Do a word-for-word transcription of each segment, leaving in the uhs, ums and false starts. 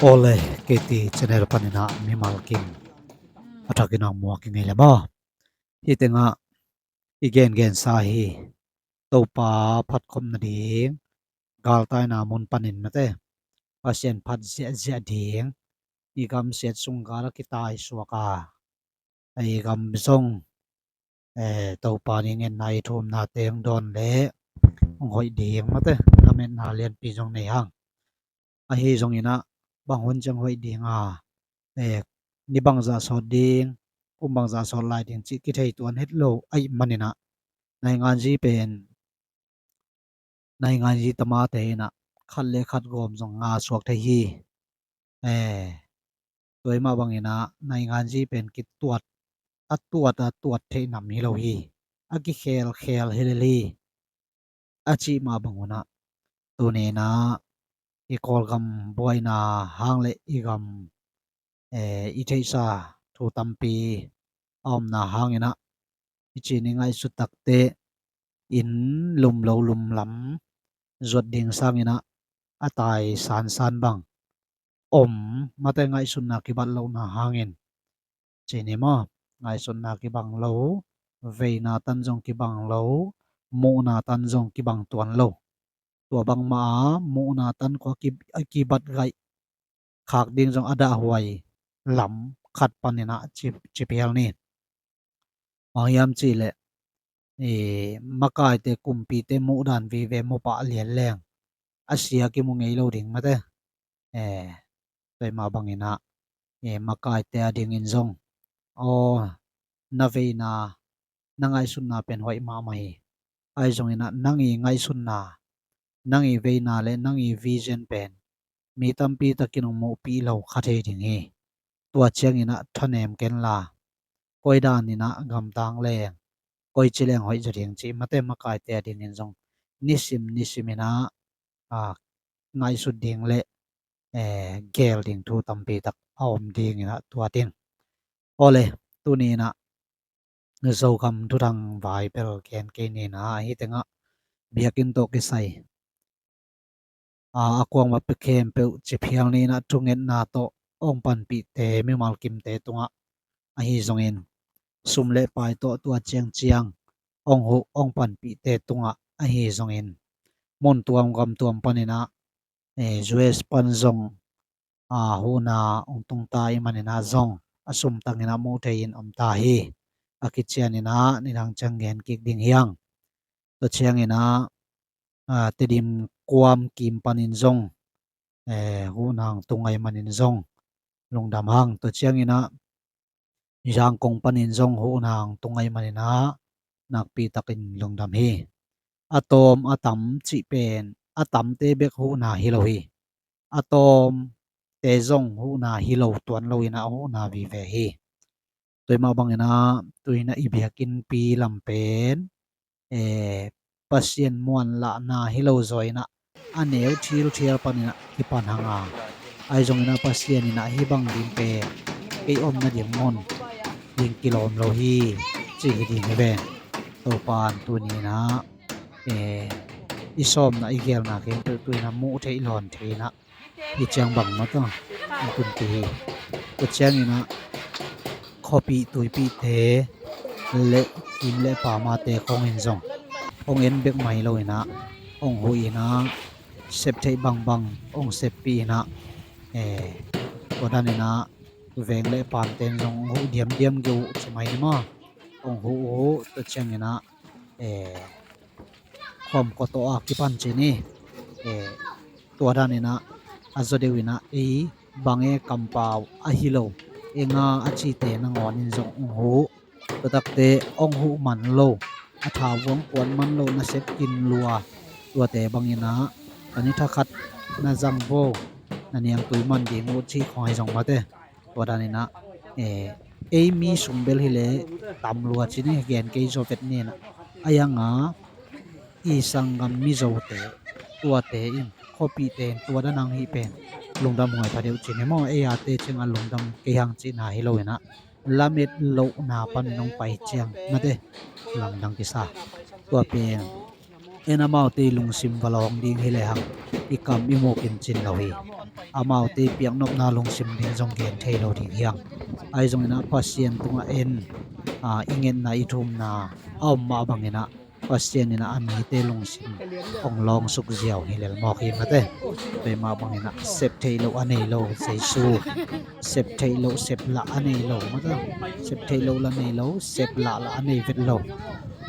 Awle, K T channel panin ah mimal kim a thakin ah muak i ngei le maw? Hih tengah i gengensa hi. Topa phatkhop nading galtaina mun panin mate, Pasian phat ziahziah ding, i gamsiat sung gal a kitaisuak a, ei gam zong, eh, Topa nih ngetna i thumnate hong dawn leh hong hoih ding mate, lametna lianpi zong nei hang. Ahi zongin ah bang hun ciang hoih ding a, eh, ni bangzah sawt ding, kum bangzah sawt lai ding cih kithei tuan het lo ahih manin ah, nainganzi pen, nainganzi tamate in ah khat le khat gawm zong nga suak thei hi. Eh, tua mah bangin ah nainganzi pen kituat, a tuat a tuat theih nam hi lo hi. A kikhelkhel hi lel hi. A cih mah bang un ah, tuni in ah i Kawlgam buaina hang le i gam, eh, i theihsa thu tampi a omna hangin ah, i cih ni ngaihsut takte in lum lo lum lam zuat ding sangin ah, a tai sansan bang om mate, ngaihsutna kibat lohna hangin, cih ni maw, ngaihsutna kibang lo, veina tan zong kibang lo, muhna tan zong kibang tuan lo. Tua bangmah a muhna tan khua ki-, a kibat gaih khak ding zong a dahhuai lam khat panin ah ci, ci phial ni. Bang hiam cih leh, eh, makaite kumpite muhdan vive mu pah lian leng a sia kimu ngei lo ding mate. Eh, tua mah bangin ah, eh, makaite a dingin zong, aw, na veina, na ngaihsutna pen hoih mahmah hi. Ahi zongin ah nang i ngaihsutna, nang i veina le nang i vision pen mi tampi takin hong muhpih lo kha thei ding hi. Tua ciangin ah thanem kenla, koi danin ah gamtang leng, koi ci leng hoih zaw ding cih mate, makaite a dingin zong nisim nisimin ah, ah, ngaihsut ding le, eh, gel ding thu tampi tak a om dingin ah tua ding. Awle, tuni in ah Zogam thuthang vai bel gen kei ni in ah, hih tengah biakinn tawh kisai, a, a kuamah khempeuh ci phial ni in ah, thungetna tawh hong panpihte mimal kimte tungah ahi zongin, sum le pai tawh tua ciangciang hong huh hong panpihte tungah ahi zongin, mun tuam gam tuam panin ah, eh, U S pan zong, a, huhna hong tungta ahih manin ah zong a sum tangin ah muh thei in om ta hi. A kician in ah nidang ciang gen kik ding hi hang. Tua ciangin ah, a, Tedim kuam kim panin zong, eh, huhna hong tung ahih manin zong lungdam hang. Tua ciangin ah Zangkong panin zong huhna hong tung ahih manin ah nakpi takin lungdam hi. A tawm a tam cih pen a tamte bek huhna hi lo hi. A tawmte zong huhna hi lo tuan lo in ah huhna vive hi. Tua mah bangin ah, tu in ah i biakinnpi lam pen, eh, Pasian muanlahna hi lo zaw in ah, a neu thilthial panin ah kipan hang a, ahi zongin ah Pasian in ah hih bang ding pen kei omna ding mun ding kilawm lo hi, ci hi ding hi ve. Topa in tuni in ah, eh, i sawmna i gelna khempeuh tu in ah muh theih lawn thei in ah, hih ciang bang mah tawh hong tunpih hi. Tua ciangin ah khuapih tuipihte le kim le pamate khawng in zong hong en bek mah hi lo in ah, hong huh in ah, sep theih bangbang hong seppih in ah, eh, tua dan in ah veng le pamte in zong hong huh diamdiam geu uh ci mai ni maw. Hong huh uh, tua ciangin ah, eh, khuam kua tawh a kipan ci ni. Eh, tua dan in ah a zaw deuh in ah ei bang e kampau ahi lo, e nga a cite nangawn in zong hong huh. Tua takte hong huh man lo, a thavuang kuan man lo, nasep kin lua, tuate bangin ah ka ni thakhat na zang vo, na niangtui man ding uh cih khawng ahi zong mate. Tua dan in ah, eh, ei mi sung bel hi leh tam lua ci ni, gen kei zaw vet ni in ah, a yang a i sanggam Mizote, tuate in, khuapihte in tua dan hang hih pen lungdam huai pha deuh ci ni maw. Ei a teci in ah lungdam kei hang cihna hi lo in ah, lamet lohna panin hong pai ciang mate, lamdang kisa. Tua pen en amaute i lungsim va lawng ding hi lehang i kam i muk in cin lo hi. amaute piaknopna lungsim ding zong gen thei lo ding hi hang. Ahi zongin ah Pasian tungah en, a, i ngetna i thumna a om mah bangin ah Pasian in ah a mite lungsim hong lawngsuk ziau hi lel mawk hi mate. Tua mah bangin ah sep theih loh a nei lo Jesu, sep theih loh sep lah a nei lo mate, sep theih loh lah nei lo, sep lah lah a nei vet lo.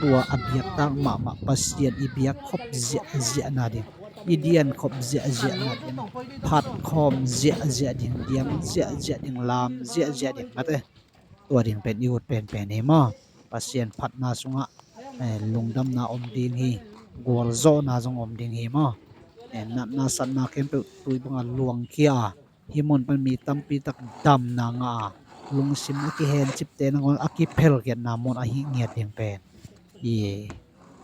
Tua a biaktak mahmah Pasian i biak khop ziahziahna ding, i dian khop ziahziahna ding, phat khawm ziahziah ding, diam ziahziah ding, lam ziahziah ding mate. Tua ding pen i ut penpen hi maw. Pasian phatna sungah, eh, lungdamna om ding hi. Gualzawhna zong om ding hi maw. Eh, natna satna khempeuh tui bangah luangkhia a, hih mun pan mi tampi tak damna ngah a, lungsim a kihencipte nangawn a kiphelkhiatna mun ahi ngiat ding pen i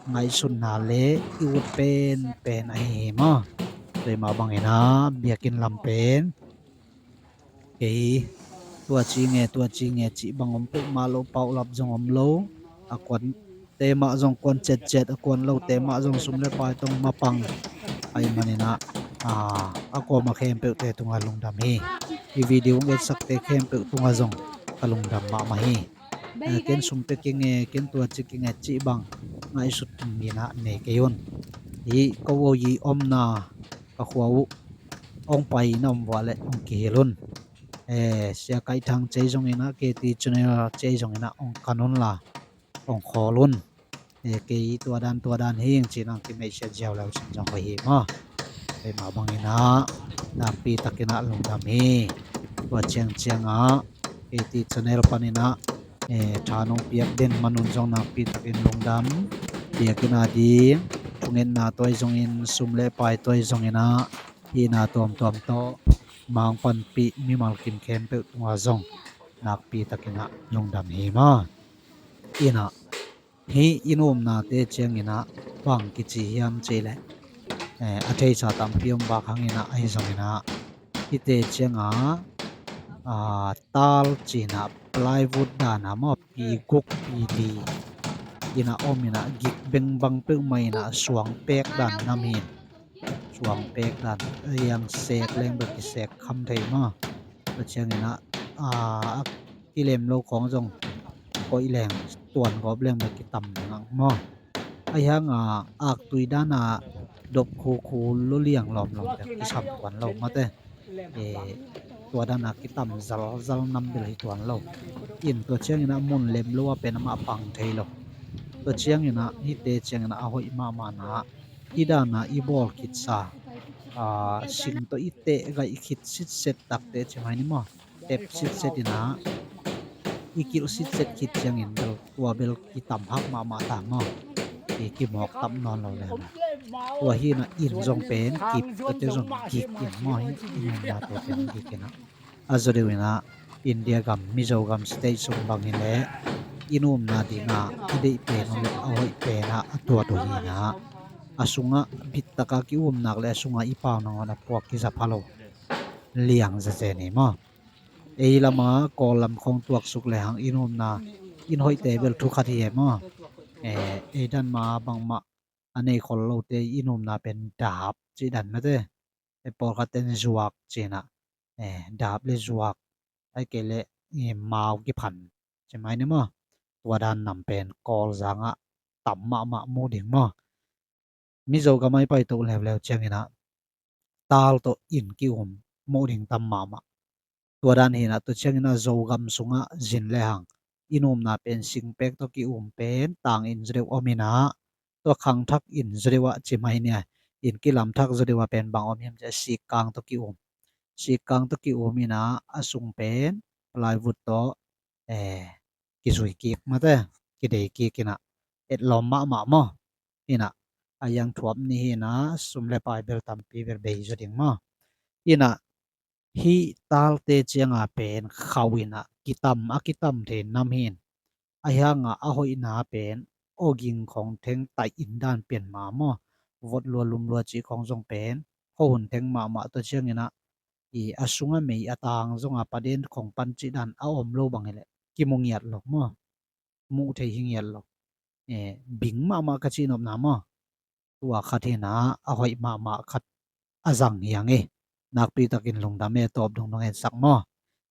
ngaihsutna le i ut penpen ahi hi maw. Tua mah bangin ah biakinn lam pen kei tua ci nge, tua ci nge cih bang om peuhmah lo, paulap zong om lo. A kuante mah zong kuan cetcet, a kuan lote mah zong sum le pai tawh mapang. Ahih manin ah, a, a kuamah khempeuhte tungah lungdam hi. Hih video hong etsakte khempeuh tungah zong ka lungdam mahmah hi. Eh, ken sum pia kei nge, ken tua ci kei nge cih bang ngaihsut in ah nei kei un. Hih ko aw i omna ka khua uh hong pai na om vua leh hong kihilh un. Eh, Sia Kaih Thang cei zongin ah, K T Channel cei zongin ah hong kan unla hong khawl un. Eh, kei tua dan tua dan hi ing ci-in hong kineihsiat ziau le uh cin zong hoih hi maw. Tua mah bangin ah nakpi takin ah lungdam hi. Tua ciangciang ah K T Channel panin ah, eh, tha nong piak den man un zong nakpi takin lungdam. Biakinn a ding thungetna tawh zongin, sum le pai tawh zongin ah, hihna tuamtuam tawh Mangpanpih mimal kim khempeuh tungah zong nakpi takin ah lungdam hi maw. In ah hih i nuamnate ciangin ah bang kici hiam cih leh, eh, a theisa tampi om bak hangin ah, ahi zongin ah hihte ciangah, ah, tal ci-in ah plywood dan a maw, pi guk pi li in ah om in ah, gik bengbang peuhmah in ah suang pek dan nam hi. Suang pek dan, a hiang sek leng bek kisek kham thei maw. Tua ciangin ah, a, a kilem lo khawng zong koih leng, tuan gawp leng bek kitam ngang maw. A hiang a, aktui dan a dop khukhu lo liang lawmlawm bek kisam tuan lo mate. Eh, tua dan a kitam zalzal nam bel hi tuan lo. In tua ciangin ah mun lem lo a pen amah pang thei lo. Tua ciangin ah hihte ciangin ah a hoih mahmahna, hih dan a i bawl khitsa, ah, sing tawh i teh gaih khit sitset takte ci mai ni maw. Tep sitset in ah i kilh sitset khit ciangin bel tua bel kitam hak mahmah ta maw. I kimawk tam nawn lo leh maw. Tua hi in ah in zong pen kip tate zong gik in maw, hi in ah tua pen gik in ah. A zaw deuh in ah India gam, Mizo gam state sung bang hi leh i nuamna ding ah a deih pen uh le a hoih pen ah a tuat uh hi in ah, a sungah bittaka ki-um nak le a sungah i pau nangawn a puak kizapha lo liang zazen hi maw. Ei lama Kawl lam khawng tuaksuk lehang i nuamna inn hoihte bel thu khat hi e maw. Eh, ei dan ma bangmah a nei khol lote i nuamna pen dap cih dan mate. Eh, pawlkhat ten zuak ci-in ah, eh, dap le zuak, ahih kei leh, eh, mau kiphan ci mai ni maw. Tua dan nam pen Kawlzang ah tam mahmah mu ding maw. Mizo gam ah i paito leuleu ciangin ah tal tawh inn ki-um mu ding tam mahmah. Tua dan hi in ah, tua ciangin ah Zogam sungah zin lehang i nuamna pen singpek tawh ki-um pen tang inn zaw deuh om in ah, tua khangthak inn zaw deuh ah ci mai ni a, inn kilamthak zaw deuh ah pen bang om hiam cih leh sikkang tawh ki-um. Sikkang tawh ki-um in ah a sung pen plywood tawh, eh, kizui kik mate, kidei kik in ah, etlawm mahmah maw. In ah a hiang thuap ni hi in ah sum le pai bel tampi bel bei zaw ding maw. In ah hih talte ciang a pen khauh in ah kitam, a kitam thei nam hi in, a hiang ah a hoihna pen awging khawng theng taih inn dan pian mah maw. Vot lua lum lua cih khawng zong pen khuahun theng mahmah, tua ciangin ah i a sungah mei a tang zong a paden khawng pan cih dan a om lo bang hi leh kimu ngiat lo maw. Muh thei hi ngiat lo. Eh, bing mahmah ka cihnopna maw. Tua khat hi in ah a hoih mahmah khat a zang hi hang e. Nakpi takin lungdam e, tawp dungdung en sak maw.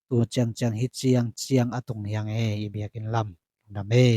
Tu ciangciang hi ciangciang a tung hi ang e, i biakinn lam. Lungdam e.